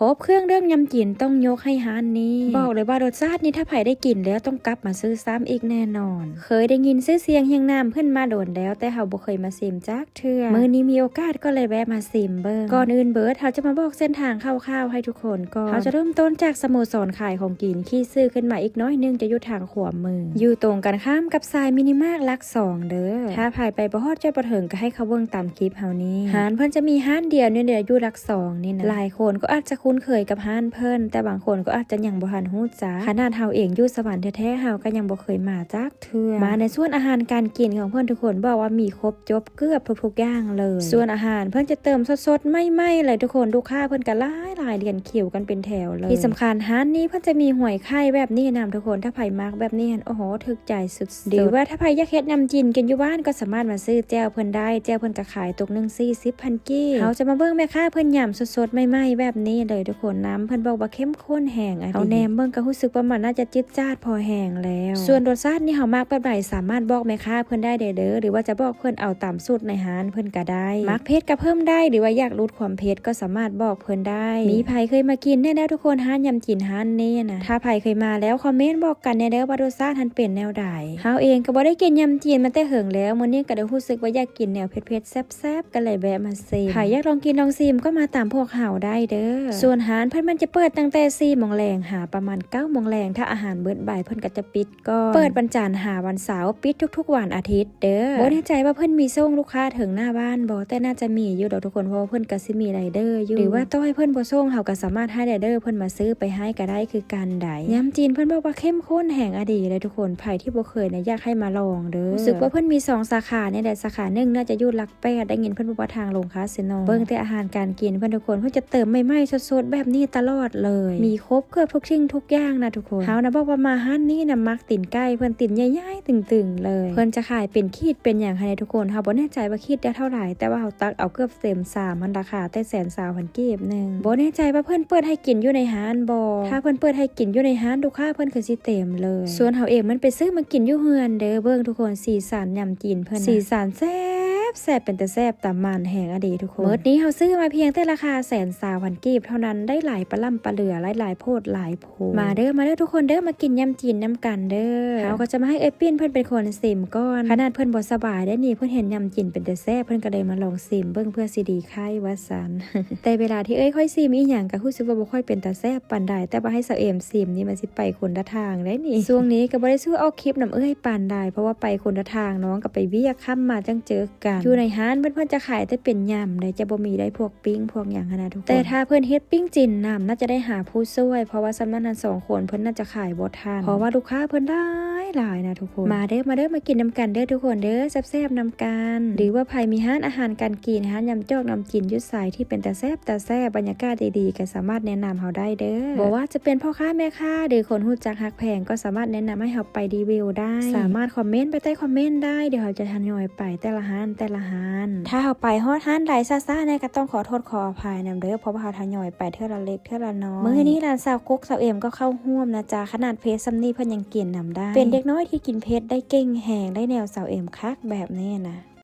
ຄົບເຄື່ອງເລື່ອງຍຳຈີນຕ້ອງຍົກໃຫ້ຮ້ານນີ້. ບອກເລີຍວ່າລົດຊາດນີ້ຖ້າໃຜໄດ້ກິນແລ້ວຕ້ອງກັບມາຊື້ຊ້ຳອີກແນ່ນອນ. ເຄີຍໄດ້ຍິນຊື່ສຽງຮຽງນາມເພິ່ນມາດົນແລ້ວ ແຕ່ເຮົາບໍ່ເຄີຍມາຊິມຈັກເທື່ອ. ມື້ນີ້ມີໂອກາດກໍເລີຍແວະມາຊິມເບິ່ງ. ກ່ອນອື່ນເບີດ ເຮົາຈະມາບອກເສັ້ນທາງຄ່າວໆໃຫ້ທຸກຄົນກ່ອນ. ເຮົາຈະເລີ່ມຕົ້ນຈາກສະໂມສອນຂາຍຂອງກິນ, ຂີ່ຊື່ຂຶ້ນມາອີກໜ້ອຍໜຶ່ງຈະຢູ່ທາງຂວາມື ຢູ່ຕົງກັນຂ້າມກັບຊາຍມິນິມາກຫຼັກສອງເດີ. ຖ້າໃຜໄປບໍ່ຮອດຈອດບໍ່ເຖິງກໍໃຫ້ເຂົາເບິ່ງຕາມຄລິບເຮົານີ້. ຮ້ານເພິ່ນຈະມີຮ້ານດຽວນີ້ແຫຼະ ຢູ່ຫຼັກສອງນີ້ນະ. ຫຼາຍຄົນກໍອາດຈະຄຸ້ນເຄີຍກັບຮ້ານເພິ່ນ, ແຕ່ບາງຄົນກໍອາດຈະຍັງບໍ່ທັນຮູ້ຈັກ. ຂະໜາດເຮົາເອງຢູ່ສະຫວັນແທ້ໆ ເຮົາກໍຍັງບໍ່ເຄີຍມາຈັກເທື່ອ. ມາໃນສ່ວນອາຫານການກິນຂອງເພິ່ນ ທຸກຄົນບອກວ່າມີຄົບຈົບເກືອບທຸກໆຢ່າງເລີຍ. ສ່ວນອາຫານເພິ່ນຈະເຕີມສົດໆໃໝ່ໆເລີຍທຸກຄົນ. ລູກຄ້າເພິ່ນກໍຫຼາຍໆ ລຽນຄິວກັນເປັນແຖວເລີຍ. ທີ່ສຳຄັນຮ້ານນີ້ເພິ່ນຈະມີຫວຍໄຂ່ແບບນີ້ນຳທຸກຄົນ. ຖ້າໃຜມັກແບບນີ້ຫັ້ນ ໂອ້ໂຫ ຖືກໃຈສຸດໆ. ຫຼືວ່າຖ້າໃຜຢາກເຮັດຍຳຈີນກິນຢູ່ບ້ານ ກໍສາມາດມາຊື້ແຈ່ວເພິ່ນໄດ້. ແຈ່ວເພິ່ນກໍຂາຍຕຸກໜຶ່ງສີ່ສິບພັນກີບ. ເຮົາຈະມາເບິ່ງແມ່ຄ້າເພິ່ນຍຳສົດໆໃໝ່ໆແບບນີ້ເລີຍທຸກຄົນ. ນ້ຳເພິ່ນບອກວ່າເຂັ້ມ ຂ້ນແຮງອະ ເຮົາແນມເບິ່ງກໍຮູ້ສຶກວ່າມັນໜ້າຈະຈືດຈາດພໍແຮງແລ້ວ. ສ່ວນລົດຊາດນີ້ເຮົາມັກແບບໃດ ສາມາດບອກແມ່ຄ້າເພິ່ນໄດ້ເດີ ຫຼືວ່າຈະບອກເພິ່ນເອົາຕາມສູດໃນຮ້ານເພິ່ນກໍໄດ້. ມັກເຜັດກໍເພີ່ມໄດ້ ຫຼືວ່າຢາກຫຼຸດຄວາມເຜັດກໍສາມາດບອກເພິ່ນໄດ້. ມີໃຜເຄີຍມາກິນແດ່ແລ້ວທຸກຄົນ ຮ້ານຍຳຈີນຮ້ານນີ້ນະ? ຖ້າໃຜເຄີຍມາແລ້ວ ຄອມເມັນບອກກັນແດ່ເດີວ່າລົດຊາດຫັ້ນເປັນແນວໃດ. ເຮົາເອງກໍບໍ່ໄດ້ກິນຍຳຈີນມາແຕ່ເຫິງແລ້ວ, ມື້ນີ້ກໍໄດ້ຮູ້ສຶກວ່າຢາກກິນແນວເຜັດໆແຊບໆ ກໍເລີຍແວະມາ ຊິມ. ໃຜຢາກລອງກິນລອງຊິມກໍມາຕາມພວກເຮົາໄດ້ເດີ. ສ່ວນຮ້ານເພິ່ນມັນຈະເປີດຕັ້ງແຕ່ສີ່ໂມງແລງຫາປະມານເກົ້າໂມງແລງ. ຖ້າອາຫານເບິດບ່າຍເພິ່ນກໍຈະປິດກ່ອນ. ເປີດວັນຈັນຫາວັນເສົາ, ປິດທຸກໆວັນອາທິດເດີ. ບໍ່ແນ່ໃຈວ່າເພິ່ນມີສົ່ງລູກຄ້າເຖິງໜ້າບ້ານບໍ່? ແຕ່ໜ້າຈະມີຢູ່ດອກທຸກຄົນ, ເພາະວ່າເພິ່ນກໍຊິມີໄລເດີຢູ່. ຫຼືວ່າຕໍ່ໃຫ້ເພິ່ນບໍ່ສົ່ງ ເຮົາກໍສາມາດໃຫ້ໄລເດີເພິ່ນມາຊື້ໄປໃຫ້ກໍໄດ້ຄືກັນໃດ໋. ຍຳຈີນເພິ່ນບອກວ່າເຂັ້ມຂ້ນແຮງອະດີເລີຍທຸກຄົນ. ໃຜທີ່ບໍ່ເຄີຍນະ ຢາກໃຫ້ມາລອງເດີ. ຮູ້ສຶກວ່າເພິ່ນມີສອງສາຂານີ້ແຫຼະ. ສາຂາໜຶ່ງໜ້າຈະຢູ່ຫຼັກ ແປດ ໄດ້ຍິນເພິ່ນບອກວ່າທາງລົງຄາສິໂນ. ເບິ່ງແຕ່ອາຫານການກິນເພິ່ນທຸກຄົນ ເພິ່ນຈະເຕີມໃໝ່ໆສົດໆແບບນີ້ຕະຫຼອດເລີຍ. ມີຄົບເກືອບທຸກສິ່ງທຸກຢ່າງນະທຸກຄົນ. ເຮົານະບອກວ່າມາຮ້ານນີ້ນະ ມັກຕີນໄກ່ເພິ່ນ ຕີນໃຫຍ່ໆຕຶງໆເລີຍ. ເພິ່ນຈະຂາຍເປັນຂີດເປັນຫຍັງຫັ້ນນະທຸກຄົນ. ເຮົາບໍ່ແນ່ໃຈວ່າຂີດລະເທົ່າໃດ ແຕ່ວ່າເຮົາຕັກເອົາເກືອບເຕັມຊາມຫັ້ນລະ ຄ່າແຕ່ແສນຊາວພັນກີບໜຶ່ງ. ບໍ່ແນ່ໃຈວ່າເພິ່ນເປີດໃຫ້ກິນຢູ່ໃນຮ້ານບໍ່. ຖ້າເພິ່ນເປີດໃຫ້ກິນຢູ່ໃນຮ້ານ ລູກຄ້າເພິ່ນຄືຊິເຕັມເລີຍ. ສ່ວນເຮົາເອງມັນໄປຊື້ມາກິນຢູ່ເຮືອນເດີ. ເບິ່ງທຸກຄົນ ສີສັນຍຳຈີນ ເພິ່ນນະ ສີສັນແຊບໆ ເປັນຕາແຊບຕາໝັ່ນແຮງອະດີທຸກຄົນ. ໝົດນີ້ເຮົາຊື້ມາພຽງແຕ່ລາຄາແສນຊາວພັນກີບເທົ່ານັ້ນ ໄດ້ຫຼາຍປະລ່ຳປະເຫຼືອ ຫຼາຍໆໂພດຫຼາຍໂພ. ມາເດີ ມາເດີທຸກຄົນເດີ ມາກິນຍຳຈີນນຳກັນເດີ. ເຮົາກໍຈະມາໃຫ້ເອື້ອຍປິ່ນເພິ່ນເປັນຄົນຊິມກ່ອນ. ຂະໜາດເພິ່ນບໍ່ສະບາຍໄດ໋ນີ້ ເພິ່ນເຫັນຍຳຈີນເປັນຕາແຊບ ເພິ່ນກໍເລີຍມາລອງຊິມເບິ່ງເພື່ອຊິດີໄຂ້ວ່າຊັ້ນ. ແຕ່ເວລາທີ່ເອື້ອຍຂ້ອຍຊິມອີ່ຫຍັງກໍຮູ້ສຶກວ່າບໍ່ຄ່ອຍເປັນຕາແຊບປານໃດ ແຕ່ວ່າໃຫ້ສາວເອມຊິມນີ້ ມັນຊິໄປຄົນລະທາງໄດ໋ນີ້. ຊ່ວງນີ້ກໍບໍ່ໄດ້ສູ້ອອກຄລິບນຳເອື້ອຍປານໃດ ເພາະວ່າໄປຄົນລະທາງ ນ້ອງກໍໄປວຽກ ຄ່ຳມາຈັ່ງເຈີກັນ. ຢູ່ໃນຮ້ານເພິ່ນ ເພິ່ນຈະຂາຍແຕ່ເປັນຍຳເດ້ ຈະບໍ່ມີໄດ້ພວກປີ້ງພວກຫຍັງຫັ້ນນະທຸກຄົນ. ແຕ່ຖ້າເພິ່ນເຮັດປີ້ງຈີນນຳ ໜ້າຈະໄດ້ຫາຜູ້ຊ່ວຍ ເພາະວ່າຊ່ຳນັ້ນຫັ້ນສອງຄົນເພິ່ນໜ້າຈະຂາຍບໍ່ທັນ ເພາະວ່າລູກຄ້າເພິ່ນຫຼາຍໆນະທຸກຄົນ. ມາເດີ ມາເດີ ມາກິນນຳກັນເດີທຸກຄົນເດີ ແຊບໆນຳກັນ. ຫຼືວ່າໃຜມີຮ້ານອາຫານການກິນ ຮ້ານຍຳຈອກນຳກິນຢູ່ໃສທີ່ເປັນຕາແຊບຕາແຊບ ບັນຍາກາດດີໆ ກໍສາມາດແນະນຳເຮົາໄດ້ເດີ. ບໍ່ວ່າຈະເປັນພໍ່ຄ້າແມ່ຄ້າ ຫຼືຄົນຮູ້ຈັກຮັກແພງ ກໍສາມາດແນະນຳໃຫ້ເຮົາໄປຣີວິວໄດ້. ສາມາດຄອມເມັນໄປໃຕ້ຄອມເມັນໄດ້ ດຽວເຮົາຈະທະຍອຍໄປແຕ່ລະຮ້ານແຕ່ລະຮ້ານ. ຖ້າເຮົາໄປຮອດຮ້ານໃດຊ້າໆແດ່ກໍຕ້ອງຂໍໂທດຂໍອະໄພນຳເດີ ເພາະວ່າເຮົາທະຍອຍໄປເທື່ອລະເລັກເທື່ອລະນ້ອຍ. ມື້ນີ້ຫຼານສາວກົກສາວເອມກໍເຂົ້າຮ່ວມນະຈ໊ະ ຂະໜາດເຜັດຊ່ຳນີ້ເພິ່ນຍັງກິນນຳໄດ້. ເປັນເດັກນ້ອຍທີ່ກິນເຜັດໄດ້ເກັ່ງແຮງ ໄດ້ແນວສາວເອມຄັກແບບນີ້ນະ.